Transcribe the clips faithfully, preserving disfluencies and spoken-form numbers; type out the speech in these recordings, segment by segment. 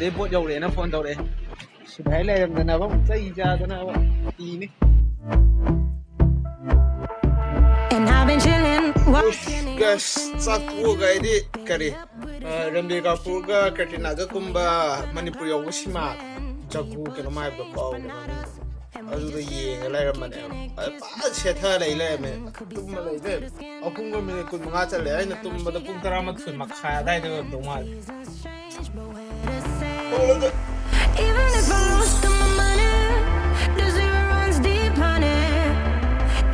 Airport ꯌꯧꯔꯦꯅ phone ꯇꯧꯔꯛꯑꯦ꯫ ꯁꯤꯐꯥꯏ ꯂꯩꯔꯝꯗꯅꯕ ꯑꯃꯨꯛ ꯆꯩ ꯆꯥꯗꯅꯕ ꯇꯤꯅꯤ꯫ And I've been chilling, walking in the ꯒꯁ ꯆꯥꯛ ꯇꯣꯛꯑꯒ ꯑꯩꯗꯤ ꯀꯔꯤ ꯔꯟꯕꯤꯔ ꯀꯥꯄꯨꯔꯒ ꯀꯦꯇ꯭ꯔꯤꯅꯥꯒ ꯀꯨꯝꯕ ꯃꯅꯤꯄꯨꯔ ꯌꯧꯕ ꯁꯤꯃꯥ ꯖꯒꯨ ꯀꯩꯅꯣꯝ ꯍꯥꯏꯕꯗꯣ ꯀꯥꯎꯔꯦ ꯃꯃꯤꯡꯗꯣ꯫ ꯑꯗꯨꯗ ꯌꯦꯡꯉ ꯂꯩꯔꯝꯕꯅꯦꯕ꯫ ꯑꯗ ꯐꯖꯅ ꯁꯦꯠꯊ ꯂꯩ ꯂꯩꯔꯝꯃꯦ꯫ ꯇꯨꯝꯃ ꯂꯩ ꯂꯩꯔꯝꯃꯦ꯫ ꯑꯍꯨꯝꯒ ꯃꯤꯅꯤꯠ ꯀꯨꯟ ꯃꯉꯥ ꯆꯠꯂꯦ꯫ ꯑꯩꯅ ꯇꯨꯝꯕꯗ ꯄꯨꯡ ꯇꯔꯥꯃꯥꯊꯣꯏ ꯃꯈꯥꯏ ꯑꯗꯥꯏꯗ ꯑꯣꯏꯔꯝꯗꯧ ꯃꯥꯜꯂꯦ꯫ Even if I lost all my money, the zero runs deep, honey.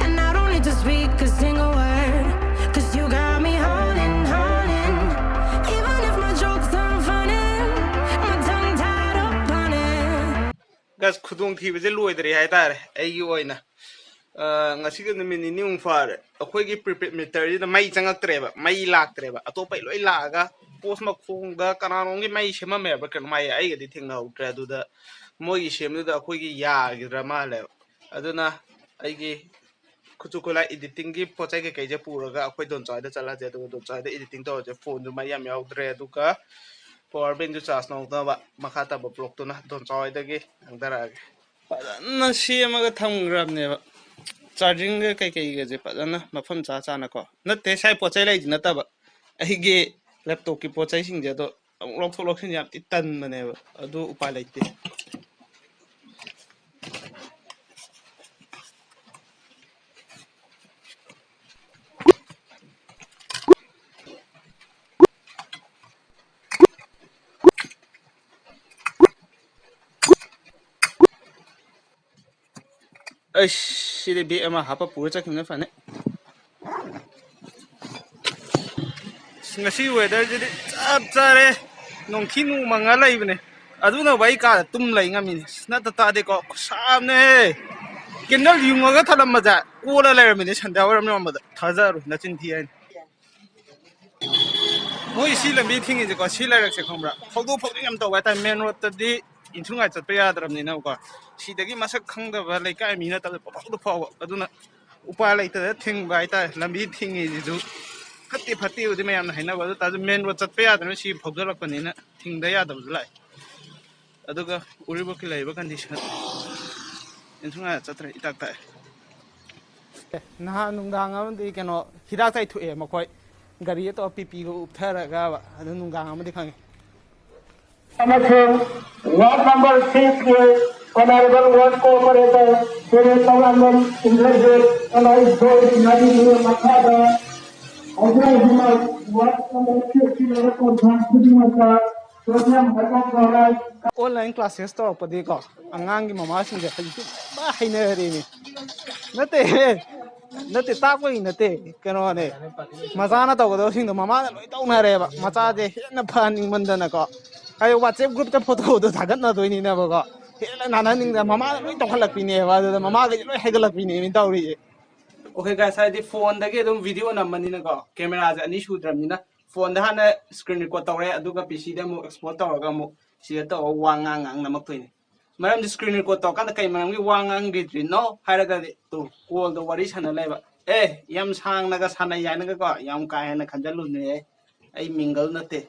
And I don't need to speak a single word, cause you got me holding, holding. Even if my jokes aren't funny, my tongue tied up on it. ꯒꯁ ꯈꯨꯗꯣꯡꯊꯤꯕꯁꯦ ꯂꯣꯏꯗ꯭ꯔꯤ ꯍꯥꯏꯇꯥꯔꯦ ꯑꯩꯒꯤ ꯑꯣꯏꯅ꯫ ꯑ, ꯉꯁꯤꯒ ꯅꯨꯃꯤꯠ ꯅꯤꯅꯤꯃꯨꯛ ꯐꯥꯔꯦ꯫ ꯑꯩꯈꯣꯏꯒꯤ prepaid ꯃꯤꯇꯔꯁꯤꯗ ꯃꯩ ꯆꯪꯉꯛꯇ꯭ꯔꯦꯕ, ꯃꯩ ꯂꯥꯛꯇ꯭ꯔꯦꯕ꯫ ꯑꯇꯣꯞꯄꯩ ꯂꯣꯏ ꯂꯥꯛꯑꯒ ꯄꯣꯁ ꯃꯈꯣꯡꯗ ꯀꯅꯥꯅꯣꯝꯒꯤ ꯃꯩ ꯁꯦꯝꯃꯝꯃꯦꯕ ꯀꯩꯅꯣꯝ ꯍꯥꯏꯌꯦ, ꯑꯩꯒꯗꯤ ꯊꯦꯡꯅꯍꯧꯗ꯭ꯔꯦ꯫ ꯑꯗꯨꯗ ꯃꯣꯏꯒꯤ ꯁꯦꯝꯗꯨꯗ ꯑꯩꯈꯣꯏꯒꯤ ꯌꯥꯈꯤꯗ꯭ꯔ ꯃꯥꯜꯂꯦꯕ꯫ ꯑꯗꯨꯅ ꯑꯩꯒꯤ ꯈꯨꯠꯁꯨ ꯈꯨꯠꯂꯥꯏ ꯏꯗꯤꯇꯤꯡꯒꯤ ꯄꯣꯠ ꯆꯩ ꯀꯩꯀꯩꯁꯦ ꯄꯨꯔꯒ ꯑꯩꯈꯣꯏ ꯗꯣꯟꯆꯥ ꯍꯣꯏꯗ ꯆꯠꯂꯁꯦ, ꯑꯗꯨꯒ ꯗꯣꯟꯆꯥ ꯍꯣꯏꯗ ꯏꯗꯤꯇꯤꯡ ꯇꯧꯔꯁꯦ꯫ ꯐꯣꯟꯁꯨ ꯃꯩ ꯌꯥꯝ ꯌꯥꯎꯗ꯭ꯔꯦ, ꯑꯗꯨꯒ ꯄꯋꯥꯔ ꯕꯦꯡꯁꯨ ꯆꯥꯔꯖ ꯇꯧꯅꯕ ꯃꯈꯥ ꯇꯥꯕ ꯕ꯭ꯂꯣꯛꯇꯨꯅ ꯗꯣꯟꯆꯥ ꯍꯣꯏꯗꯒꯤ ꯉꯥꯡꯊꯔꯛꯑꯒꯦ꯫ ꯐꯖꯅ ꯁꯦꯝꯃꯒ ꯊꯝꯈ꯭ꯔꯕꯅꯦꯕ꯫ ꯆꯥꯔꯖꯤꯡꯒ ꯀꯩꯀꯩꯒꯁꯦ ꯐꯖꯅ ꯃꯐꯝ ꯆꯥ ꯆꯥꯅꯀꯣ꯫ ꯅꯠꯇꯦ, ꯁ꯭ꯋꯥꯏ ꯄꯣꯠ ꯆꯩ ꯂꯩꯗꯤ ꯅꯠꯇꯕ, ꯑꯩꯒꯤ ꯂꯦꯞꯇꯣꯞꯀꯤ ꯄꯣꯠ ꯆꯩꯁꯤꯡꯁꯦ ꯑꯗꯣ ꯑꯃꯨꯛ ꯂꯧꯊꯣꯛ ꯂꯧꯁꯤꯟ ꯌꯥꯝ ꯊꯤ ꯇꯟꯕꯅꯦꯕ꯫ ꯑꯗꯨ ꯎꯄꯥꯏ ꯂꯩꯇꯦ꯫ ꯑꯩꯁ, ꯁꯤꯗꯤ ꯕꯦꯛ ꯑꯃ ꯍꯥꯞꯄ ꯄꯨꯔ ꯆꯠꯈꯤꯕꯅ ꯐꯅꯤ꯫ ꯑꯁ, ꯉꯁꯤ ꯋꯦꯗꯔꯁꯤꯗꯤ ꯆꯞ ꯆꯥꯔꯦ꯫ ꯅꯣꯡꯊꯤ ꯅꯣꯡ ꯃꯪꯉ ꯂꯩꯕꯅꯦ꯫ ꯑꯗꯨꯅꯕꯨ ꯑꯩ ꯀꯥꯗ ꯇꯨꯝ ꯂꯩ ꯉꯝꯃꯤꯅꯦ꯫ ꯑꯁ, ꯅꯠꯇ ꯇꯥꯗꯤꯀꯣ, ꯈꯨꯁꯥ ꯑꯃꯅꯦ꯫ ꯀꯦꯟꯗꯜ ꯌꯨꯡꯉꯒ ꯊꯜꯂꯝꯕꯁꯦ ꯀꯣꯜꯂ ꯂꯩꯔꯝꯃꯤꯅꯦ ꯁꯟꯙ꯭ꯌꯥ ꯋꯥꯏꯔꯝ ꯌꯧꯔꯝꯕꯗ꯫ ꯊꯥꯖꯔꯣꯏ, ꯅꯆꯤꯟ ꯊꯤ ꯍꯥꯏꯅꯤ꯫ ꯃꯣꯏ ꯁꯤ ꯂꯝꯕꯤ ꯊꯤꯡꯉꯤꯁꯦꯀꯣ, ꯁꯤ ꯂꯩꯔꯛꯁꯦ ꯈꯪꯕ꯭ꯔꯥ? ꯐꯥꯎꯗꯣꯛ ꯐꯥꯎꯖꯤꯟ ꯌꯥꯝ ꯇꯧꯕ ꯍꯥꯏꯇꯥꯔꯦ꯫ ꯃꯦꯟ ꯔꯣꯗꯇꯗꯤ ꯏꯟꯊꯨꯉꯥꯏ ꯆꯠꯄ ꯌꯥꯗ꯭ꯔꯕꯅꯤꯅꯀꯣ꯫ ꯁꯤꯗꯒꯤ ꯃꯁꯛ ꯈꯪꯗꯕ ꯂꯩꯀꯥꯏ ꯃꯤ ꯅꯠꯇꯕꯗ ꯄꯐꯥꯎꯗ ꯐꯥꯎꯕ꯫ ꯑꯗꯨꯅ ꯎꯄꯥꯏ ꯂꯩꯇꯗꯅ ꯊꯤꯡꯕ ꯍꯥꯏꯇꯥꯔꯦ꯫ ꯂꯝꯕꯤ ꯊꯤꯡꯉꯤꯁꯤꯁꯨ ꯐꯠꯇꯦ ꯐꯠꯇꯦꯕꯨꯗꯤ ꯃꯌꯥꯝꯅ ꯍꯥꯏꯅꯕ, ꯑꯗꯨ ꯇꯥꯔꯁꯨ ꯃꯦꯟ ꯔꯣꯗ ꯆꯠꯄ ꯌꯥꯗ꯭ꯔꯕꯅꯤꯅ ꯁꯤ ꯐꯥꯎꯖꯜꯂꯛꯄꯅꯤꯅ ꯊꯤꯡꯗ ꯌꯥꯗꯕꯁꯨ ꯂꯥꯛꯑꯦ꯫ ꯑꯗꯨꯒ ꯎꯔꯤꯄꯣꯛꯀꯤ ꯂꯩꯔꯤꯕ ꯀꯟꯗꯤꯁꯟ ꯁꯨꯡꯌꯥ ꯆꯠꯇ꯭ꯔꯦ, ꯏꯇꯥꯛ ꯇꯥꯛꯑꯦ꯫ ꯅꯍꯥꯟ ꯅꯨꯡꯗꯥꯡ ꯑꯃꯗꯤ ꯀꯩꯅꯣ ꯍꯤꯗꯥꯛ ꯆꯥꯏꯊꯣꯛꯑꯦ ꯃꯈꯣꯏ, ꯒꯥꯔꯤ ꯑꯇꯣꯞꯄ ꯄꯤꯄꯤꯒ ꯎꯞꯊꯔꯒꯕ, ꯑꯗꯨ ꯅꯨꯡꯗꯥꯡ ꯑꯃꯗꯤ ꯈꯪꯉꯦ꯫ ꯑꯃꯁꯨꯡ ward number six ꯀꯤ honourable ward cooperator Shri Taorambam Indrajit alias Boy ꯁꯤꯡꯅꯥꯒꯤ ꯃꯈꯥꯗ ꯍꯧꯖꯤꯛ ꯍꯧꯖꯤꯛꯃꯛ ward number six ꯀꯤ ꯂꯩꯔꯛ ꯀꯣꯟꯊꯣꯡ ꯈꯨꯗꯤꯡꯃꯛꯇ sodium hypochlorite online classes ꯇꯧꯔꯛꯄꯗꯒꯤꯀꯣ, ꯑꯉꯥꯡꯒꯤ ꯃꯃꯥꯁꯤꯡꯁꯦ ꯍꯧꯖꯤꯛꯇꯤ ꯂꯣꯏꯅ ꯍꯩꯅꯔꯦꯅꯦ꯫ ꯅꯠꯇꯦ, ꯅꯠꯇꯦ, ꯇꯥꯛꯄꯒꯤ ꯅꯠꯇꯦ, ꯀꯩꯅꯣꯅꯦ, ꯃꯆꯥꯅ ꯇꯧꯒꯗꯕꯁꯤꯡꯗꯣ ꯃꯃꯥꯅ ꯂꯣꯏ ꯇꯧꯅꯔꯦꯕ꯫ ꯃꯆꯥꯁꯦ ꯍꯦꯟꯅ ꯐꯍꯟꯅꯤꯡꯃꯟꯗꯅꯀꯣ, ꯑꯩ WhatsApp group ꯇ photo ꯗꯣ ꯊꯥꯒꯠꯅꯗꯣꯏꯅꯤꯅꯦꯕꯀꯣ, ꯍꯦꯟꯅ ꯅꯥꯟꯍꯟꯅꯤꯡꯗꯅ ꯃꯃꯥꯅ ꯂꯣꯏ ꯇꯧꯍꯜꯂꯛꯄꯤꯅꯦꯕ꯫ ꯑꯗꯨꯗ ꯃꯃꯥꯈꯩꯁꯦ ꯂꯣꯏ ꯍꯥꯏꯒꯠꯂꯛꯄꯤꯅꯦ ꯇꯧꯔꯤꯁꯦ꯫ Okay guys, ꯍꯥꯏꯗꯤ phone ꯗꯒꯤ ꯑꯗꯨꯝ video ꯅꯝꯕꯅꯤꯅꯀꯣ, camera ꯁꯦ ꯑꯅꯤ ꯁꯨꯗ꯭ꯔꯕꯅꯤꯅ, phone ꯗ ꯍꯥꯟꯅ screen record ꯇꯧꯔꯦ, ꯑꯗꯨꯒ P C ꯗ ꯑꯃꯨꯛ export ꯇꯧꯔꯒ ꯑꯃꯨꯛ ꯁꯤꯗ ꯇꯧꯔꯒ ꯋꯥ ꯉꯥꯡ ꯉꯥꯡ ꯅꯝꯃꯛꯇꯣꯏꯅꯦ꯫ ꯃꯔꯝꯗꯤ screen record ꯇꯧꯔꯀꯥꯟꯗ ꯀꯩ ꯃꯔꯝꯒꯤ ꯋꯥ ꯉꯥꯡꯈꯤꯗ꯭ꯔꯤꯅꯣ ꯍꯥꯏꯔꯒꯗꯤ, ꯇꯨ, call ꯗ ꯋꯥꯔꯤ ꯁꯥꯟꯅ ꯂꯩꯕ꯫ ꯑꯦ, ꯌꯥꯝ ꯁꯥꯡꯅꯒ ꯁꯥꯟꯅꯩ ꯍꯥꯏꯅꯒꯀꯣ ꯌꯥꯝ ꯀꯥ ꯍꯦꯟꯅ ꯈꯟꯖꯜꯂꯨꯅꯨꯍꯦ꯫ ꯑꯩ mingle ꯅꯠꯇꯦ꯫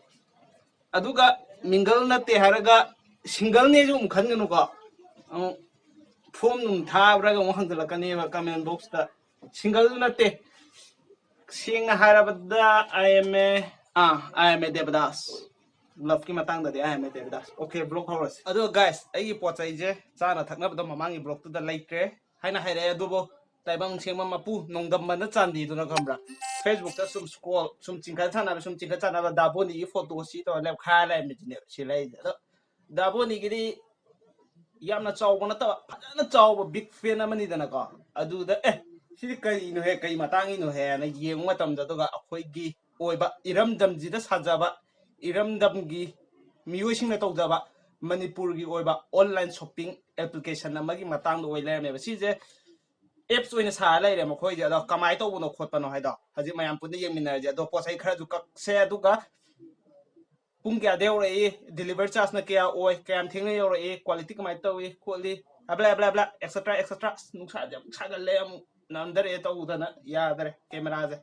ꯑꯗꯨꯒ mingle ꯅꯠꯇꯦ ꯍꯥꯏꯔꯒ single ꯅꯦꯁꯨ ꯑꯃꯨꯛ ꯈꯟꯒꯅꯨꯀꯣ꯫ ꯑꯃꯨꯛ form ꯅꯨꯡ ꯊꯥꯕ꯭ꯔꯥꯒ ꯑꯃꯨꯛ ꯍꯪꯖꯜꯂꯛꯀꯅꯦꯕ comment box ꯇ꯫ Single ꯅꯠꯇꯦ꯫ ꯁꯦꯡꯅ ꯍꯥꯏꯔꯕꯗ, I am a, ah, I am a ꯗꯦꯕꯗꯥꯁ꯫ Love ꯀꯤ ꯃꯇꯥꯡꯗꯗꯤ I am a ꯗꯦꯕꯗꯥꯁ꯫ Okay, vlog ꯍꯧꯔꯁꯤ꯫ ꯑꯗꯣ guys, ꯑꯩꯒꯤ ꯄꯣꯠ ꯆꯩꯁꯦ ꯆꯥꯅ ꯊꯛꯅꯕꯗꯣ ꯃꯃꯥꯡꯒꯤ vlog ꯇꯨꯗ ꯂꯩꯇ꯭ꯔꯦ ꯍꯥꯏꯅ ꯍꯥꯏꯔꯛꯑꯦ, ꯑꯗꯨꯕꯨ ꯇꯥꯏꯕꯪ ꯁꯦꯝꯕ ꯃꯄꯨ ꯅꯣꯡꯗꯝꯕꯅ ꯆꯥꯟꯕꯤꯗꯨꯅ, ꯈꯪꯕ꯭ꯔꯥ, Facebook ꯇ ꯁꯨꯝ scroll, ꯁꯨꯝ ꯆꯤꯡꯈꯠ ꯁꯥꯟꯅꯕ, ꯁꯨꯝ ꯆꯤꯡꯈꯠ ꯁꯥꯟꯅꯕ ꯗꯥꯕꯣꯅꯤꯒꯤ photo ꯁꯤ ꯇꯧꯔ ꯂꯩꯈꯥꯏꯔ ꯂꯩꯔꯝꯃꯤꯁꯤꯅꯦꯕ ꯁꯤ ꯂꯩꯔꯤꯁꯦ꯫ ꯑꯗꯣ ꯗꯥꯕꯣꯅꯤꯒꯤꯗꯤ ꯌꯥꯝꯅ ꯆꯥꯎꯕ ꯅꯠꯇꯕ, ꯐꯖꯅ ꯆꯥꯎꯕ big fan ꯑꯃꯅꯤꯗꯅꯀꯣ꯫ ꯑꯗꯨꯗ, "ꯑꯦ, ꯁꯤꯗꯤ ꯀꯔꯤꯅꯣꯍꯦ, ꯀꯔꯤ ꯃꯇꯥꯡꯒꯤꯅꯣꯍꯦ?" ꯍꯥꯏꯅ ꯌꯦꯡꯕ ꯃꯇꯝꯗ, ꯑꯗꯨꯒ ꯑꯩꯈꯣꯏꯒꯤ ꯑꯣꯏꯕ ꯏꯔꯝꯗꯝꯁꯤꯗ ꯁꯥꯖꯕ, ꯏꯔꯝꯗꯝꯒꯤ ꯃꯤꯑꯣꯏꯁꯤꯡꯅ ꯇꯧꯖꯕ, ꯃꯅꯤꯄꯨꯔꯒꯤ ꯑꯣꯏꯕ online shopping application ꯑꯃꯒꯤ ꯃꯇꯥꯡꯗ ꯑꯣꯏ ꯂꯩꯔꯝꯃꯦꯕ꯫ ꯁꯤꯁꯦ apps ꯑꯣꯏꯅ ꯁꯥꯔ ꯂꯩꯔꯦ ꯃꯈꯣꯏꯁꯦ꯫ ꯑꯗꯣ ꯀꯃꯥꯏꯅ ꯇꯧꯕꯅꯣ ꯈꯣꯠꯄꯅꯣ ꯍꯥꯏꯗꯣ ꯍꯧꯖꯤꯛ ꯃꯌꯥꯝ ꯄꯨꯟꯅ ꯌꯦꯡꯃꯤꯟꯅꯔꯁꯦ꯫ ꯑꯗꯣ ꯄꯣꯠ ꯆꯩ ꯈꯔꯁꯨ ꯀꯛꯁꯦ, ꯑꯗꯨꯒ ꯄꯨꯡ ꯀꯌꯥꯗ ꯌꯧꯔꯛꯏ, delivery charge ꯅ ꯀꯌꯥ ꯑꯣꯏ, ꯀꯌꯥꯝ ꯊꯦꯡꯅ ꯌꯧꯔꯛꯏ, quality ꯀꯃꯥꯏꯅ ꯇꯧꯏ ꯈꯣꯠꯂꯤ, ꯑꯕ꯭ꯂꯥ, ꯑꯕ꯭ꯂꯥ, ꯑꯕ꯭ꯂꯥ, etcetera, etcetera꯫ ꯑꯁ, ꯅꯨꯡꯁꯥꯁꯦ ꯑꯃꯨꯛ ꯁꯥꯒꯠꯂꯦ, ꯑꯃꯨꯛ ꯅꯝꯗꯔꯛꯑꯦ ꯇꯧꯗꯅ ꯌꯥꯗꯔꯦ camera ꯁꯦ꯫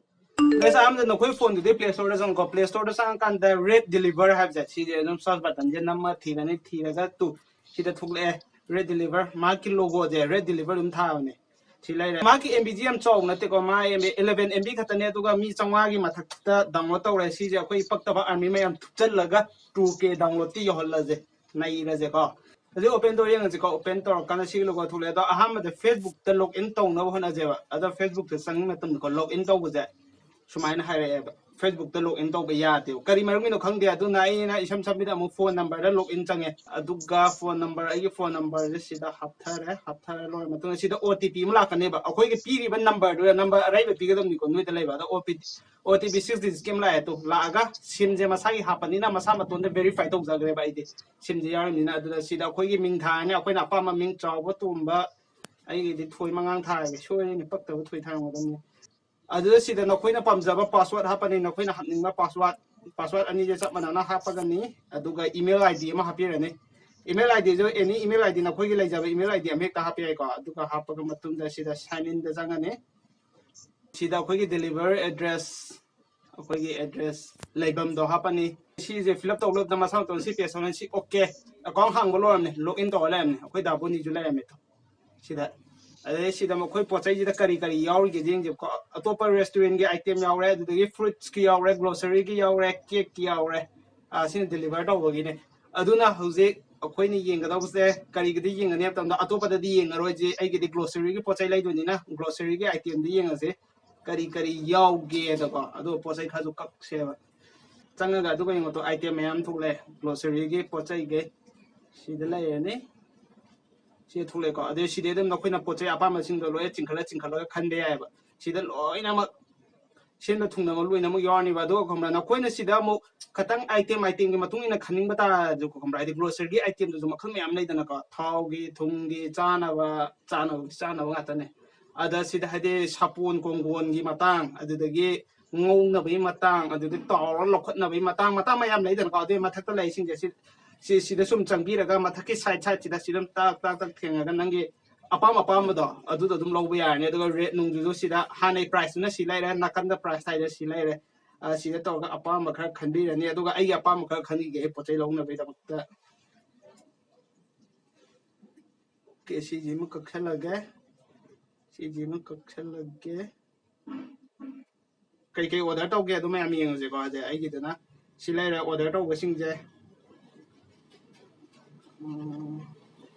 Guys, ꯑꯍꯥꯟꯕꯗ ꯅꯈꯣꯏ ꯐꯣꯟꯗꯨꯗꯤ ꯄ꯭ꯂꯦ ꯁ꯭ꯇꯣꯔꯗ ꯆꯪꯉꯣ꯫ ꯄ꯭ꯂꯦ ꯁ꯭ꯇꯣꯔꯗ ꯆꯪꯉꯀꯥꯟꯗ ꯔꯦꯠ ꯗꯤꯂꯤꯚꯔ ꯍꯥꯏꯕꯁꯦ, ꯁꯤꯁꯦ ꯑꯗꯨꯝ ꯁꯔꯆ ꯕꯇꯟꯁꯦ ꯅꯝꯃ ꯊꯤꯔꯅꯤ꯫ ꯊꯤꯔꯒ ꯇꯨ ꯁꯤꯗ ꯊꯣꯛꯂꯛꯑꯦ, ꯔꯦꯠ ꯗꯤꯂꯤꯚꯔ꯫ ꯃꯥꯒꯤ ꯂꯣꯒꯣꯁꯦ ꯔꯦꯠ ꯗꯤꯂꯤꯚꯔ ꯑꯗꯨꯝ ꯊꯥꯕꯅꯦ꯫ ꯁꯤ ꯂꯩꯔꯦ꯫ ꯃꯥꯒꯤ ꯑꯦꯝ ꯕꯤꯁꯤ ꯌꯥꯝ ꯆꯥꯎꯕ ꯅꯠꯇꯦꯀꯣ, ꯃꯥ M B eleven M B ꯈꯛꯇꯅꯦ, ꯑꯗꯨꯒ ꯃꯤ ꯆꯥꯝꯃꯉꯥꯒꯤ ꯃꯊꯛꯇ ꯗꯥꯎꯟꯂꯣꯗ ꯇꯧꯔꯦ꯫ ꯁꯤꯁꯦ ꯑꯩꯈꯣꯏ ꯄꯛꯇꯕ ꯑꯥꯔꯃꯤ ꯃꯌꯥꯝ ꯊꯨꯞꯆꯜꯂꯒ ꯇꯨ ꯀꯦ ꯗꯥꯎꯟꯂꯣꯗꯇꯤ ꯌꯧꯍꯜꯂꯁꯦ, ꯅꯩꯔꯁꯦꯀꯣ꯫ ꯍꯧꯖꯤꯛ ꯑꯣꯄꯦꯟ ꯇꯧꯔ ꯌꯦꯡꯉꯁꯤꯀꯣ꯫ ꯑꯣꯄꯦꯟ ꯇꯧꯔꯀꯥꯟꯗ ꯁꯤꯒꯤ ꯂꯣꯒꯣ ꯊꯣꯛꯂꯛꯑꯦ꯫ ꯑꯗꯣ ꯑꯍꯥꯟꯕꯗ ꯐꯦꯁꯕꯨꯛꯇ ꯂꯣꯒ ꯏꯟ ꯇꯧꯅꯕ ꯍꯣꯠꯅꯁꯦꯕ꯫ ꯑꯗꯣ ꯐꯦꯁꯕꯨꯛꯇ ꯆꯪꯕ ꯃꯇꯝꯗꯀꯣ, ꯂꯣꯒ ꯏꯟ ꯇꯧꯕꯁꯦ ꯁꯨꯃꯥꯏꯅ ꯍꯥꯏꯔꯛꯑꯦꯕ, ꯐꯦꯁꯕꯨꯛꯇ ꯂꯣꯒ ꯏꯟ ꯇꯧꯕ ꯌꯥꯗꯦꯕ꯫ ꯀꯔꯤ ꯃꯔꯝꯒꯤꯅꯣ ꯈꯪꯗꯦ꯫ ꯑꯗꯨꯅ ꯑꯩꯅ ꯏꯁꯝ ꯁꯝꯕꯤꯗ ꯑꯃꯨꯛ ꯐꯣꯟ ꯅꯝꯕꯔꯗ ꯂꯣꯒ ꯏꯟ ꯆꯪꯉꯦ꯫ ꯑꯗꯨꯒ ꯐꯣꯟ ꯅꯝꯕꯔ, ꯑꯩꯒꯤ ꯐꯣꯟ ꯅꯝꯕꯔꯁꯦ ꯁꯤꯗ ꯍꯥꯞꯊꯔꯦ꯫ ꯍꯥꯞꯊꯔ ꯂꯣꯏꯔ ꯃꯇꯨꯡꯗ ꯁꯤꯗ ꯑꯣ ꯇꯤ ꯄꯤ ꯑꯃ ꯂꯥꯛꯀꯅꯦꯕ꯫ ꯑꯩꯈꯣꯏꯒꯤ ꯄꯤꯔꯤꯕ ꯅꯝꯕꯔꯗꯨꯗ, ꯅꯝꯕꯔ ꯑꯔꯩꯕ ꯄꯤꯒꯗꯕꯅꯤꯀꯣ, ꯅꯣꯏꯗ ꯂꯩꯕ꯫ ꯑꯗꯣ ꯑꯣ ꯇꯤ ꯄꯤ ꯁꯤꯛꯁ ꯗꯤꯖꯤꯠꯀꯤ ꯑꯃ ꯂꯥꯛꯑꯦ꯫ ꯇꯨ ꯂꯥꯛꯑꯒ ꯁꯤꯝꯁꯦ ꯃꯁꯥꯒꯤ ꯍꯥꯞꯄꯅꯤꯅ ꯃꯁꯥ ꯃꯇꯣꯟꯗ ꯚꯦꯔꯤꯐꯥꯏ ꯇꯧꯖꯈ꯭ꯔꯦꯕ ꯑꯩꯗꯤ꯫ ꯁꯤꯝꯁꯦ ꯌꯥꯎꯔꯕꯅꯤꯅ ꯑꯗꯨꯗ ꯁꯤꯗ ꯑꯩꯈꯣꯏꯒꯤ ꯃꯤꯡ ꯊꯥꯔꯅꯤ, ꯑꯩꯈꯣꯏꯅ ꯑꯄꯥꯝꯕ ꯃꯤꯡ, ꯆꯥꯎꯕ ꯇꯣꯝꯕ, ꯑꯩꯒꯤꯗꯤ ꯊꯣꯏ ꯃꯉꯥꯡ ꯊꯥꯔꯒꯦ, ꯁꯣꯏꯔꯦꯅꯦ, ꯄꯛꯇꯕ ꯊꯣꯏ ꯊꯥꯔꯝꯒꯗꯕꯅꯤ꯫ ꯑꯗꯨꯗ ꯁꯤꯗ ꯅꯈꯣꯏꯅ ꯄꯥꯝꯖꯕ ꯄꯥꯁꯋꯥꯔꯗ ꯍꯥꯞꯄꯅꯤ, ꯅꯈꯣꯏꯅ ꯍꯥꯞꯅꯤꯡꯕ ꯄꯥꯁꯋꯥꯔꯗ, ꯄꯥꯁꯋꯥꯔꯗ ꯑꯅꯤꯁꯦ ꯆꯞ ꯃꯥꯟꯅꯅ ꯍꯥꯞꯄꯒꯅꯤ꯫ ꯑꯗꯨꯒ ꯏꯃꯦꯜ ꯑꯥꯏ ꯗꯤ ꯑꯃ ꯍꯥꯞꯄꯤꯔꯅꯤ꯫ Email I ꯗꯤꯁꯨ any email I D ꯅꯈꯣꯏꯒꯤ ꯂꯩꯖꯕ ꯏꯃꯦꯜ ꯑꯥꯏ ꯗꯤ ꯑꯃ ꯍꯦꯛꯇ ꯍꯥꯞꯄ ꯌꯥꯏꯀꯣ꯫ ꯑꯗꯨꯒ ꯍꯥꯞꯄꯒ ꯃꯇꯨꯡꯗ ꯁꯤꯗ ꯁꯥꯏꯟ ꯏꯟꯗ ꯆꯪꯉꯅꯤ꯫ ꯁꯤꯗ ꯑꯩꯈꯣꯏꯒꯤ ꯗꯦꯂꯤꯚꯔ ꯑꯦꯗ꯭ꯔꯦꯁ, ꯑꯩꯈꯣꯏꯒꯤ ꯑꯦꯗ꯭ꯔꯦꯁ ꯂꯩꯐꯝꯗꯣ ꯍꯥꯞꯄꯅꯤ꯫ ꯁꯤꯁꯦ ꯐꯤꯜ ꯑꯞ ꯇꯧ ꯂꯣꯏꯕꯗ ꯃꯁꯥ ꯃꯇꯣꯟ ꯁꯤ ꯄꯦꯖ ꯊꯣꯛꯂꯛꯑꯅꯤ꯫ ꯁꯤ ꯑꯣꯀꯦ, ꯑꯦꯀꯥꯎꯟ ꯍꯥꯡꯕ ꯂꯣꯏꯔꯝꯅꯤ, ꯂꯣꯒ ꯏꯟ ꯇꯧꯔ ꯂꯩꯔꯝꯅꯤ꯫ ꯑꯩꯈꯣꯏ ꯗꯥꯕꯨꯅꯤꯁꯨ ꯂꯩꯔꯝꯃꯦ ꯁꯤꯗ꯫ ꯑꯗꯩ ꯁꯤꯗ ꯃꯈꯣꯏ ꯄꯣꯠ ꯆꯩꯁꯤꯗ ꯀꯔꯤ ꯀꯔꯤ ꯌꯥꯎꯔꯤꯒꯦ ꯌꯦꯡꯁꯦꯕꯀꯣ꯫ ꯑꯇꯣꯞꯄ ꯔꯦꯁꯇꯨꯔꯦꯟꯒꯤ ꯑꯥꯏꯇꯦꯝ ꯌꯥꯎꯔꯦ, ꯑꯗꯨꯗꯒꯤ ꯐ꯭ꯔꯨꯏꯠꯁꯀꯤ ꯌꯥꯎꯔꯦ, ꯒ꯭ꯔꯣꯁꯔꯤꯒꯤ ꯌꯥꯎꯔꯦ, ꯀꯦꯛꯀꯤ ꯌꯥꯎꯔꯦ꯫ ꯑꯥ, ꯁꯤꯅ ꯗꯦꯂꯤꯚꯔ ꯇꯧꯕꯒꯤꯅꯦ꯫ ꯑꯗꯨꯅ ꯍꯧꯖꯤꯛ ꯑꯩꯈꯣꯏꯅ ꯌꯦꯡꯒꯗꯧꯕꯁꯦ ꯀꯔꯤꯒꯤꯗ ꯌꯦꯡꯒꯅꯤ ꯍꯥꯏꯕ ꯃꯇꯝꯗ, ꯑꯇꯣꯞꯄꯗꯗꯤ ꯌꯦꯡꯉꯔꯣꯏꯁꯦ, ꯑꯩꯒꯤꯗꯤ ꯒ꯭ꯔꯣꯁꯔꯤꯒꯤ ꯄꯣꯠ ꯆꯩ ꯂꯩꯗꯣꯏꯅꯤꯅ ꯒ꯭ꯔꯣꯁꯔꯤꯒꯤ ꯑꯥꯏꯇꯦꯝꯗ ꯌꯦꯡꯉꯁꯦ ꯀꯔꯤ ꯀꯔꯤ ꯌꯥꯎꯒꯦꯗꯀꯣ꯫ ꯑꯗꯣ ꯄꯣꯠ ꯆꯩ ꯈꯔꯁꯨ ꯀꯛꯁꯦꯕ꯫ ꯆꯪꯉꯒ ꯑꯗꯨꯒ ꯌꯦꯡꯉꯣ, ꯇꯣ, ꯑꯥꯏꯇꯦꯝ ꯃꯌꯥꯝ ꯊꯣꯛꯂꯛꯑꯦ꯫ ꯒ꯭ꯔꯣꯁꯔꯤꯒꯤ ꯄꯣꯠ ꯆꯩꯈꯩ ꯁꯤꯗ ꯂꯩꯔꯅꯤ꯫ ꯁꯤ ꯊꯣꯛꯂꯛꯑꯦꯀꯣ꯫ ꯑꯗꯩ ꯁꯤꯗꯩ ꯑꯗꯨꯝ ꯅꯈꯣꯏꯅ ꯄꯣꯠ ꯆꯩ ꯑꯄꯥꯝꯕꯁꯤꯡꯗꯣ ꯂꯣꯏꯅ ꯆꯤꯡꯈꯠꯂ ꯆꯤꯡꯈꯠꯂꯒ ꯈꯟꯕ ꯌꯥꯏꯑꯕ꯫ ꯁꯤꯗ ꯂꯣꯏꯅꯃꯛ ꯁꯤꯟꯕ ꯊꯨꯡꯅꯃꯛ ꯂꯣꯏꯅꯃꯛ ꯌꯥꯎꯔꯅꯤꯕ꯫ ꯑꯗꯨꯒ ꯈꯪꯕ꯭ꯔꯥ, ꯅꯈꯣꯏꯅ ꯁꯤꯗ ꯑꯃꯨꯛ ꯈꯇꯪ ꯑꯥꯏꯇꯦꯝ ꯑꯥꯏꯇꯦꯝꯒꯤ ꯃꯇꯨꯡ ꯏꯟꯅ ꯈꯟꯅꯤꯡꯕ ꯇꯥꯔꯁꯨꯀꯣ, ꯈꯪꯕ꯭ꯔꯥ, ꯍꯥꯏꯗꯤ ꯒ꯭ꯔꯣꯁꯔꯤꯒꯤ ꯑꯥꯏꯇꯦꯝꯗꯨꯁꯨ ꯃꯈꯜ ꯃꯌꯥꯝ ꯂꯩꯗꯅꯀꯣ, ꯊꯥꯎꯒꯤ, ꯊꯨꯝꯒꯤ, ꯆꯥꯅꯕ, ꯆꯥꯅꯕ, ꯆꯥꯅꯕ ꯉꯥꯛꯇꯅꯦ꯫ ꯑꯗ ꯁꯤꯗ ꯍꯥꯏꯗꯤ ꯁꯥꯄꯣꯟ ꯀꯣꯡꯒꯣꯟꯒꯤ ꯃꯇꯥꯡ, ꯑꯗꯨꯗꯒꯤ ꯉꯧꯅꯕꯒꯤ ꯃꯇꯥꯡ, ꯑꯗꯨꯗꯒꯤ ꯇꯥꯎꯔ ꯂꯧꯈꯠꯅꯕꯒꯤ ꯃꯇꯥꯡ, ꯃꯇꯥꯡ ꯃꯌꯥꯝ ꯂꯩꯗꯅꯀꯣ꯫ ꯑꯗꯨꯒꯤ ꯃꯊꯛꯇ ꯂꯩꯁꯤꯡꯁꯦ ꯁꯤ, ꯁꯤ, ꯁꯤꯗ ꯁꯨꯝ ꯆꯪꯕꯤꯔꯒ ꯃꯊꯛꯀꯤ ꯁꯥꯏꯠ ꯁꯥꯏꯠꯁꯤꯗ ꯁꯤꯗ ꯇꯥꯛ ꯇꯥꯛ ꯇꯥꯛ ꯊꯦꯡꯉꯒ ꯅꯪꯒꯤ ꯑꯄꯥꯝ ꯑꯄꯥꯝꯕꯗꯣ ꯑꯗꯨꯗꯣ ꯑꯗꯨꯝ ꯂꯧꯕ ꯌꯥꯔꯅꯤ꯫ ꯑꯗꯨꯒ ꯔꯦꯠ ꯅꯨꯡꯗꯨꯁꯨ ꯁꯤꯗ ꯍꯥꯟꯅꯩ ꯄ꯭ꯔꯥꯏꯁꯇꯨꯅ ꯁꯤ ꯂꯩꯔꯦ, ꯅꯥꯀꯟꯗ ꯄ꯭ꯔꯥꯏꯁ ꯍꯥꯏꯗ ꯁꯤ ꯂꯩꯔꯦ꯫ ꯑ, ꯁꯤꯗ ꯇꯧꯔꯒ ꯑꯄꯥꯝꯕ ꯈꯔ ꯈꯟꯕꯤꯔꯅꯤ꯫ ꯑꯗꯨꯒ ꯑꯩꯒꯤ ꯑꯄꯥꯝꯕ ꯈꯔ ꯈꯟꯈꯤꯒꯦ ꯑꯩ ꯄꯣꯠ ꯆꯩ ꯂꯧꯅꯕꯒꯤꯗꯃꯛꯇ꯫ ꯑꯣꯀꯦ, ꯁꯤꯁꯤꯃ ꯀꯛꯁꯜꯂꯒꯦ꯫ ꯁꯤꯁꯤꯃ ꯀꯛꯁꯜꯂꯒꯦ꯫ ꯀꯩꯀꯩ ꯑꯣꯔꯗꯔ ꯇꯧꯒꯦ ꯑꯗꯨ ꯃꯌꯥꯝ ꯌꯦꯡꯉꯁꯦꯀꯣ꯫ ꯑꯗꯩ ꯑꯩꯒꯤꯗꯨꯅ ꯁꯤ ꯂꯩꯔꯦ ꯑꯣꯔꯗꯔ ꯇꯧꯕꯁꯤꯡꯁꯦ꯫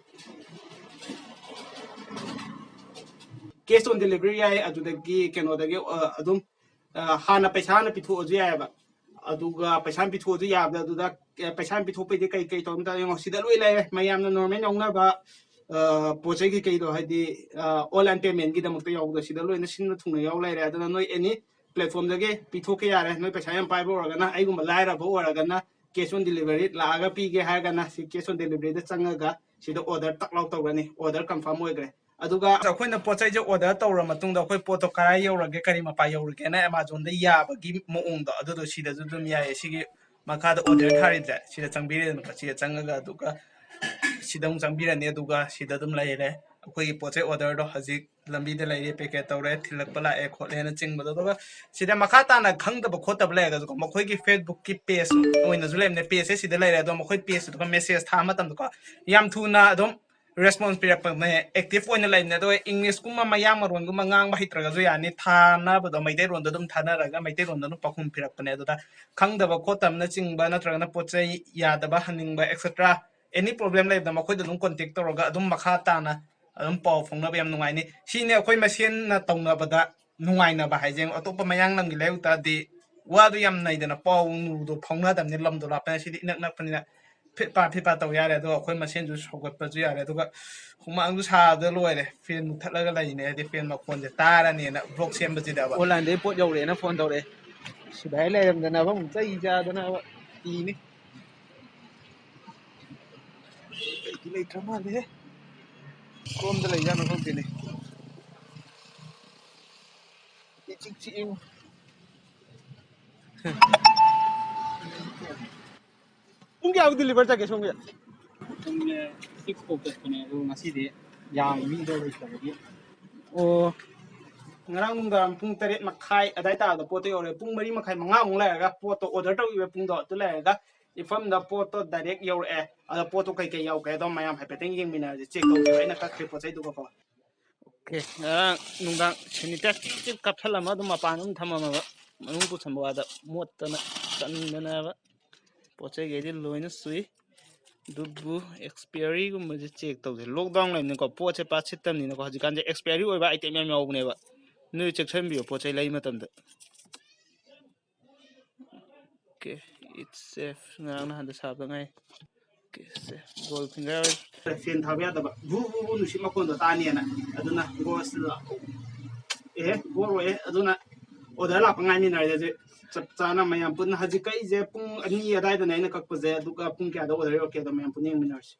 ꯀꯦꯁ ꯑꯣꯟ ꯗꯦꯂꯤꯚꯔꯤ ꯌꯥꯏ꯫ ꯑꯗꯨꯗꯒꯤ ꯀꯩꯅꯣꯗꯒꯤ, ꯑ, ꯑꯗꯨꯝ, ꯑ, ꯍꯥꯟꯅ ꯄꯩꯁꯥ ꯍꯥꯟꯅ ꯄꯤꯊꯣꯛꯑꯁꯨ ꯌꯥꯏꯑꯕ꯫ ꯑꯗꯨꯒ ꯄꯩꯁꯥ ꯄꯤꯊꯣꯛꯑꯁꯨ ꯌꯥꯕꯗ ꯑꯗꯨꯗ, ꯑ, ꯄꯩꯁꯥ ꯄꯤꯊꯣꯛꯄꯩꯗꯤ ꯀꯩ ꯀꯩ ꯇꯧꯔꯝ ꯇꯥꯔꯦ ꯌꯦꯡꯉꯣ꯫ ꯁꯤꯗ ꯂꯣꯏ ꯂꯩꯔꯦ, ꯃꯌꯥꯝꯅ ꯅꯣꯔꯃꯦꯜ ꯌꯥꯎꯅꯕ, ꯑ, ꯄꯣꯠ ꯆꯩꯒꯤ ꯀꯩꯗꯣ, ꯍꯥꯏꯗꯤ, ꯑ, ꯑꯣꯟꯂꯥꯏꯟ ꯄꯦꯃꯦꯟꯒꯤꯗꯃꯛꯇ ꯌꯥꯎꯕꯗꯣ ꯁꯤꯗ ꯂꯣꯏꯅ ꯁꯤꯟꯕ ꯊꯨꯡꯅ ꯌꯥꯎ ꯂꯩꯔꯦ꯫ ꯑꯗꯨꯅ ꯅꯣꯏ ꯑꯦꯅꯤ ꯄ꯭ꯂꯦꯠꯐꯣꯝꯗꯒꯤ ꯄꯤꯊꯣꯛꯀꯦ ꯌꯥꯔꯦ꯫ ꯅꯣꯏ ꯄꯩꯁꯥ ꯌꯥꯝ ꯄꯥꯏꯕ ꯑꯣꯏꯔꯒꯅ, ꯑꯩꯒꯨꯝꯕ ꯂꯥꯏꯔꯕ ꯑꯣꯏꯔꯒꯅ, ꯀꯦꯁ ꯑꯣꯟ ꯗꯦꯂꯤꯚꯔꯤ ꯂꯥꯛꯑꯒ ꯄꯤꯒꯦ ꯍꯥꯏꯔꯒꯅ ꯁꯤ ꯀꯦꯁ ꯑꯣꯟ ꯗꯦꯂꯤꯚꯔꯤꯗ ꯆꯪꯉꯒ ꯁꯤꯗ ꯑꯣꯔꯗꯔ ꯇꯛ ꯂꯥꯎ ꯇꯧꯔꯅꯤ, ꯑꯣꯔꯗꯔ ꯀꯟꯐꯥꯔꯝ ꯑꯣꯏꯈ꯭ꯔꯦ꯫ ꯑꯗꯨꯒ ꯑꯩꯈꯣꯏꯅ ꯄꯣꯠ ꯆꯩꯁꯦ ꯑꯣꯔꯗꯔ ꯇꯧꯔ ꯃꯇꯨꯡꯗ ꯑꯩꯈꯣꯏ ꯄꯣꯠꯇꯣ ꯀꯔꯥꯏ ꯌꯧꯔꯒꯦ, ꯀꯔꯤ ꯃꯄꯥ ꯌꯧꯔꯒꯦꯅ ꯑꯦꯃꯥꯖꯣꯟꯗ ꯌꯥꯕꯒꯤ ꯃꯑꯣꯡꯗꯣ ꯑꯗꯨꯗꯣ ꯁꯤꯗꯁꯨ ꯑꯗꯨꯝ ꯌꯥꯏꯌꯦ꯫ ꯁꯤꯒꯤ ꯃꯈꯥꯗ ꯑꯣꯔꯗꯔ ꯊꯥꯔꯤꯕꯁꯦ ꯁꯤꯗ ꯆꯪꯕꯤꯔꯦꯗꯅꯀꯣ꯫ ꯁꯤꯗ ꯆꯪꯉꯒ ꯑꯗꯨꯒ ꯁꯤꯗ ꯑꯃꯨꯛ ꯆꯪꯕꯤꯔꯅꯤ꯫ ꯑꯗꯨꯒ ꯁꯤꯗ ꯑꯗꯨꯝ ꯂꯩꯔꯦ ꯑꯩꯈꯣꯏꯒꯤ ꯄꯣꯠ ꯆꯩ ꯑꯣꯔꯗꯔꯗꯣ ꯍꯧꯖꯤꯛ ꯂꯝꯕꯤꯗ ꯂꯩꯔꯦ, ꯄꯦꯀꯦꯠ ꯇꯧꯔꯦ, ꯊꯤꯜꯂꯛꯄ ꯂꯥꯛꯑꯦ ꯈꯣꯠꯂꯦꯅ ꯆꯤꯡꯕꯗꯣ꯫ ꯑꯗꯨꯒ ꯁꯤꯗ ꯃꯈꯥ ꯇꯥꯅ ꯈꯪꯗꯕ ꯈꯣꯠꯇꯕ ꯂꯩꯔꯒꯁꯨꯀꯣ, ꯃꯈꯣꯏꯒꯤ ꯐꯦꯁꯕꯨꯛꯀꯤ ꯄꯦꯖ ꯑꯣꯏꯅꯁꯨ ꯂꯩꯕꯅꯦ꯫ ꯄꯦꯖꯁꯦ ꯁꯤꯗ ꯂꯩꯔꯦ꯫ ꯑꯗꯣ ꯃꯈꯣꯏ ꯄꯦꯖꯇꯨꯗ ꯃꯦꯁꯦꯖ ꯊꯥꯕ ꯃꯇꯝꯗꯀꯣ ꯌꯥꯝ ꯊꯨꯅ ꯑꯗꯨꯝ ꯔꯦꯁꯄꯣꯟꯁ ꯄꯤꯔꯛꯄꯅꯦ, ꯑꯦꯛꯇꯤꯚ ꯑꯣꯏꯅ ꯂꯩꯕꯅꯦ꯫ ꯑꯗꯨꯒ ꯏꯪꯂꯤꯁꯀꯨꯝꯕ ꯃꯌꯥꯡ ꯃꯔꯣꯟꯒꯨꯝꯕ ꯉꯥꯡꯕ ꯍꯩꯇ꯭ꯔꯒꯁꯨ ꯌꯥꯅꯤ, ꯊꯥꯅꯕꯗꯣ ꯃꯩꯇꯩꯔꯣꯟꯗ ꯑꯗꯨꯝ ꯊꯥꯅꯔꯒ ꯃꯩꯇꯩꯔꯣꯟꯗ ꯑꯗꯨꯝ ꯄꯥꯎꯈꯨꯝ ꯄꯤꯔꯛꯄꯅꯦ꯫ ꯑꯗꯨꯗ ꯈꯪꯗꯕ ꯈꯣꯠꯇꯕꯅꯆꯤꯡꯕ ꯅꯠꯇ꯭ꯔꯒꯅ ꯄꯣꯠ ꯆꯩ ꯌꯥꯗꯕ ꯍꯪꯅꯤꯡꯕ ꯑꯦꯛꯁꯦꯇ꯭ꯔꯥ ꯑꯦꯅꯤ ꯄ꯭ꯔꯣꯕ꯭ꯂꯦꯝ ꯂꯩꯕꯗ ꯃꯈꯣꯏꯗ ꯑꯗꯨꯝ ꯀꯣꯟꯇꯦꯛ ꯇꯧꯔꯒ ꯑꯗꯨꯝ ꯃꯈꯥ ꯇꯥꯅ ꯑꯗꯨꯝ ꯄꯥꯎ ꯐꯥꯎꯅꯕ ꯌꯥꯝ ꯅꯨꯡꯉꯥꯏꯅꯤ꯫ ꯁꯤꯅꯤ ꯑꯩꯈꯣꯏ ꯃꯁꯦꯟꯅ ꯇꯧꯅꯕꯗ ꯅꯨꯡꯉꯥꯏꯅꯕ ꯍꯥꯏꯁꯦ꯫ ꯑꯇꯣꯞꯄ ꯃꯌꯥꯡ ꯂꯝꯒꯤ ꯂꯩꯔꯨ ꯇꯥꯔꯗꯤ ꯋꯥꯗꯣ ꯌꯥꯝ ꯅꯩꯗꯅ, ꯄꯥꯎ ꯅꯨꯡꯗꯣ ꯐꯥꯎꯅꯗꯕꯅꯤ, ꯂꯝꯗꯣ ꯂꯥꯞꯄꯅ꯫ ꯁꯤꯗꯤ ꯏꯅꯛ ꯅꯛꯄꯅꯤꯅ ꯐꯤꯠ ꯄꯥ ꯐꯤꯠ ꯄꯥ ꯇꯧ ꯌꯥꯔꯦ꯫ ꯑꯗꯣ ꯑꯩꯈꯣꯏ ꯃꯁꯦꯟꯁꯨ ꯁꯧꯒꯠꯄꯁꯨ ꯌꯥꯔꯦ꯫ ꯑꯗꯨꯒ ꯍꯨꯃꯥꯡꯁꯨ ꯁꯥꯗ ꯂꯣꯏꯔꯦ꯫ ꯐꯦꯟ ꯃꯨꯊꯠꯂꯒ ꯂꯩꯅꯦ, ꯍꯥꯏꯗꯤ ꯐꯦꯟ ꯃꯈꯣꯟꯁꯦ ꯇꯥꯔꯅꯦꯅ꯫ ꯕ꯭ꯂꯣꯛ ꯁꯦꯝꯕꯁꯤꯗꯕ ꯑꯣꯟꯂꯥꯏꯟꯗꯒꯤ ꯄꯣꯠ ꯌꯧꯔꯛꯑꯦꯅ ꯐꯣꯟ ꯇꯧꯔꯛꯑꯦ꯫ ꯁꯤꯗ ꯂꯩꯔꯝꯗꯅꯕ ꯑꯃꯨꯛ ꯆꯩ ꯆꯥꯗꯅꯕ ꯇꯤꯅꯤ꯫ ꯂꯩꯗꯤ ꯂꯩꯇ꯭ꯔ ꯃꯥꯜꯂꯦꯍꯦ꯫ ꯀꯔꯣꯝꯗ ꯂꯩꯖꯥꯠꯅꯣ ꯈꯪꯗꯦꯅꯦ꯫ ꯏꯆꯤꯛ ꯆꯤꯛꯏꯉꯣ꯫ ꯄꯨꯡ ꯀꯌꯥꯃꯨꯛ ꯗꯤꯂꯤꯚꯔ ꯆꯠꯀꯦ ꯁꯣꯝꯒꯤ? ꯄꯨꯡꯁꯦ ꯁꯤꯛꯁ ꯐꯥꯎ ꯆꯠꯄꯅꯦ, ꯑꯗꯣ ꯉꯁꯤꯗꯤ ꯌꯥꯝ ꯃꯤꯗꯣ ꯂꯩꯇꯕꯒꯤ꯫ ꯑꯣ, ꯉꯔꯥꯡ ꯅꯨꯡꯗꯥꯡ ꯄꯨꯡ ꯇꯔꯦꯠ ꯃꯈꯥꯏ ꯑꯗꯥꯏ ꯇꯥꯕꯗ ꯄꯣꯠꯇꯣ ꯌꯧꯔꯦ꯫ ꯄꯨꯡ ꯃꯔꯤ ꯃꯈꯥꯏ ꯃꯉꯥꯃꯨꯛ ꯂꯩꯔꯒ ꯄꯣꯠꯇꯣ ꯑꯣꯔꯗꯔ ꯇꯧꯈꯤꯕ ꯄꯨꯡꯗꯣ ꯑꯗꯨ ꯂꯩꯔꯒ ꯏꯝꯐꯥꯜꯗ ꯄꯣꯠꯇꯣ ꯗꯥꯏꯔꯦꯛ ꯌꯧꯔꯛꯑꯦ꯫ ꯑꯗꯣ ꯄꯣꯠꯇꯣ ꯀꯩꯀꯩ ꯌꯧꯒꯦ ꯑꯗꯣ ꯃꯌꯥꯝ ꯍꯥꯏꯐꯦꯠꯇꯪ ꯌꯦꯡꯃꯤꯟꯅꯔꯁꯦ꯫ ꯆꯦꯛ ꯇꯧꯕꯤꯌꯣ, ꯑꯩꯅ ꯀꯛꯈ꯭ꯔꯦ ꯄꯣꯠ ꯆꯩꯗꯨꯒꯀꯣ꯫ ꯑꯣꯀꯦ, ꯉꯔꯥꯡ ꯅꯨꯡꯗꯥꯡ ꯁꯦꯅꯤꯇꯥꯏꯖꯔ ꯀꯥꯞꯁꯜꯂꯝꯃ ꯑꯗꯨꯝ ꯃꯄꯥꯟ ꯑꯗꯨꯝ ꯊꯝꯃꯝꯃꯕ, ꯃꯅꯨꯡ ꯄꯨꯁꯟꯕ ꯋꯥꯗ ꯃꯣꯠꯇꯅ ꯇꯟꯗꯅꯕ ꯄꯣꯠ ꯆꯩꯈꯩꯗꯤ ꯂꯣꯏꯅ ꯁꯨꯏ꯫ ꯑꯗꯨꯕꯨ ꯑꯦꯛꯁꯄꯤꯌꯔꯤꯒꯨꯝꯕꯁꯦ ꯆꯦꯛ ꯇꯧꯁꯦ꯫ ꯂꯣꯛꯗꯥꯎꯟ ꯂꯩꯕꯅꯤꯅꯀꯣ, ꯄꯣꯠꯁꯦ ꯄꯥꯛ ꯁꯤꯠꯇꯕꯅꯤꯅꯀꯣ, ꯍꯧꯖꯤꯛꯀꯥꯟꯁꯦ ꯑꯦꯛꯁꯄꯤꯌꯔꯤ ꯑꯣꯏꯕ ꯑꯥꯏꯇꯦꯝ ꯌꯥꯝ ꯌꯥꯎꯕꯅꯦꯕ꯫ ꯅꯣꯏ ꯆꯦꯛꯁꯤꯟꯕꯤꯌꯣ ꯄꯣꯠ ꯆꯩ ꯂꯩ ꯃꯇꯝꯗ꯫ Okay, it's safe꯫ ꯉꯔꯥꯡ ꯅꯍꯥꯟꯗ ꯁꯥꯕꯗ ꯉꯥꯏ꯫ Okay, safe꯫ ꯒꯣꯜ ꯐꯤꯡꯒꯔ꯫ ꯐꯦꯟ ꯊꯥꯕ ꯌꯥꯗꯕ, ꯚꯨ ꯚꯨ ꯚꯨ ꯅꯨꯡꯁꯤꯠ ꯃꯈꯣꯟꯗꯣ ꯇꯥꯅꯤꯅ꯫ ꯑꯗꯨꯅ ꯒꯣꯁ ꯑꯦꯍꯦ, ꯒꯣꯜ ꯑꯣꯏꯌꯦ꯫ ꯑꯗꯨꯅ ꯑꯣꯔꯗꯔ ꯂꯥꯛꯄ ꯉꯥꯏꯃꯤꯟꯅꯔꯁꯦ ꯍꯧꯖꯤꯛ꯫ ꯆꯞ ꯆꯥꯅ ꯃꯌꯥꯝ ꯄꯨꯟꯅ ꯍꯧꯖꯤꯛ ꯀꯛꯏꯁꯦ ꯄꯨꯡ ꯑꯅꯤ ꯑꯗꯥꯏꯗꯅꯦ ꯑꯩꯅ ꯀꯛꯄꯁꯦ, ꯑꯗꯨꯒ ꯄꯨꯡ ꯀꯌꯥꯗ ꯑꯣꯔꯗꯔ ꯌꯧꯔꯛꯀꯦꯗꯣ ꯃꯌꯥꯝ ꯄꯨꯟꯅ ꯌꯦꯡꯃꯤꯟꯅꯔꯁꯤ꯫